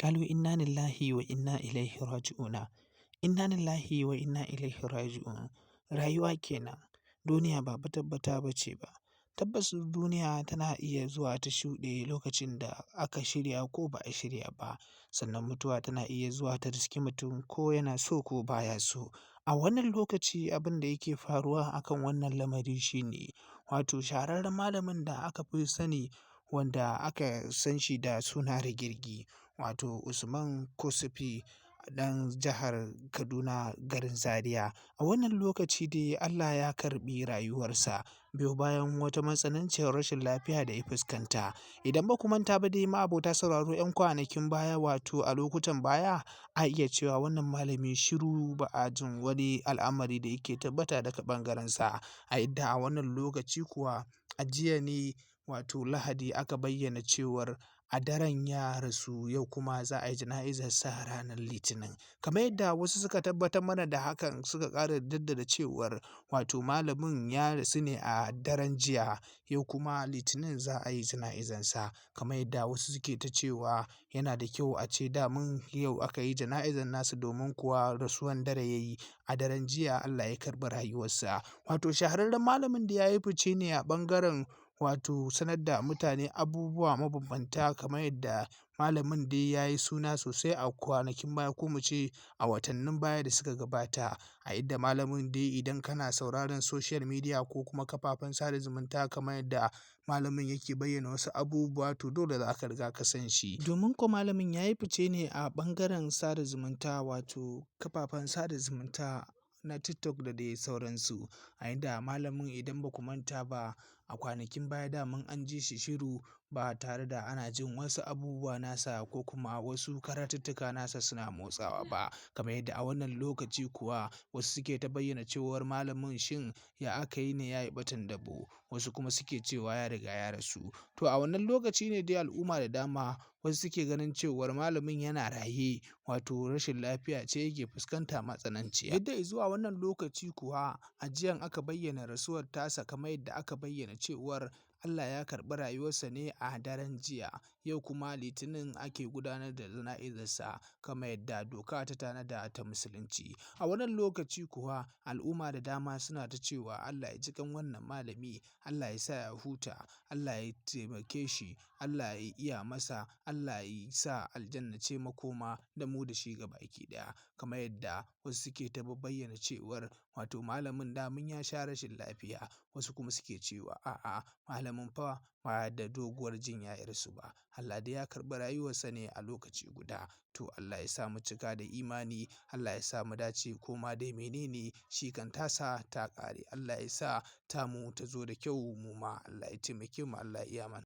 Qalu inna lillahi wa inna ilaihi raji'una. Inna lillahi wa inna ilaihi raji'un. Rayuwa kenan. Duniya ba matabbata ba ce ba. Tabbas duniya tana iya zuwa ta shuɗe lokacin da aka shirya ko ba a shirya ba. Sannan mutuwa tana iya zuwa ta riski mutum ko yana so ko baya so. A wannan lokaci abin da yake faruwa akan wannan lamari shine, wato shahararren malamin da aka fi sani wanda aka san shi da suna Rigirgi, wato Usman Kusufi ɗan jihar Kaduna garin Zaria. A wannan lokaci dai Allah ya karɓi rayuwarsa biyo bayan wata matsananciyar rashin lafiya da ya fuskanta. Idan ba ku manta ba dai ma'abota sauraro 'yan kwanakin baya wato a lokutan baya a iya cewa wannan malami shiru ba a jin wani al'amari da yake tabbata daga ɓangarensa. A yadda a wannan lokaci kuwa a jiya ne wato Lahadi aka bayyana cewar a daren ya rasu, yau kuma za a yi jana'izarsa ranar Litinin. Kamar yadda wasu suka tabbatar mana da hakan, suka ƙara jaddada cewar wato malamin ya rasu ne a daren jiya, yau kuma Litinin za a yi jana'izarsa. Kamar yadda wasu suke ta cewa yana da kyau a ce daman yau aka yi jana'izar nasu domin kuwa rasuwan dare ya yi a daren jiya Allah ya karɓi rayuwarsa. Wato shahararren malamin da ya yi fice ne a ɓangaren wato sanar da mutane abubuwa mabambanta, kamar yadda malamin dai ya yi suna sosai a kwanakin baya ko mu ce a watannin baya da suka gabata. A inda malamin dai idan kana sauraron social media ko kuma kafafen sada zumunta kamar yadda malamin yake bayyana wasu abubuwa, to dole za ka riga ka san shi. Domin ko malamin ya yi fice ne a ɓangaren sada zumunta wato kafafen sada zumunta na TikTok da dai sauransu. A inda malamin idan ba ku manta ba a kwanakin baya daman an ji shi shiru ba tare da ana jin wasu abubuwa nasa ko kuma wasu karatuttuka nasa suna motsawa ba. Kamar yadda a wannan lokaci kuwa wasu suke ta bayyana cewar malamin shin ya aka yi ne ya yi ɓatan dabo, wasu kuma suke cewa ya riga ya rasu. To a wannan lokaci ne dai al'umma da dama wasu suke ganin cewar malamin yana raye, wato rashin lafiya ce yake fuskanta matsananciya. Yadda izuwa wannan lokaci kuwa a jiyan aka bayyana rasuwar tasa kamar yadda aka bayyana cewar Allah ya karɓi rayuwarsa ne a daren jiya, yau kuma Litinin ake gudanar da jana'izarsa kamar yadda doka ta tanada ta Musulunci. A wannan lokaci kuwa al'umma da dama suna ta cewa Allah ya ji ƙan wannan malami, Allah ya sa ya huta, Allah ya taimake shi, Allah ya iya masa, Allah ya sa aljanna ce makoma da mu da shi gabaki ɗaya. Kamar yadda wasu suke ta bayyana cewar wato malamin daman ya sha rashin lafiya, wasu kuma suke cewa a'a malamin fa ba da doguwar jinya ya rasu ba. Allah dai ya karɓi rayuwarsa ne a lokaci guda. To Allah ya sa mu cika da imani, Allah ya sa mu dace koma dai menene shi kan tasa ta ƙare. Allah ya sa tamu ta zo da kyau mu ma Allah ya taimake mu, Allah ya iya mana.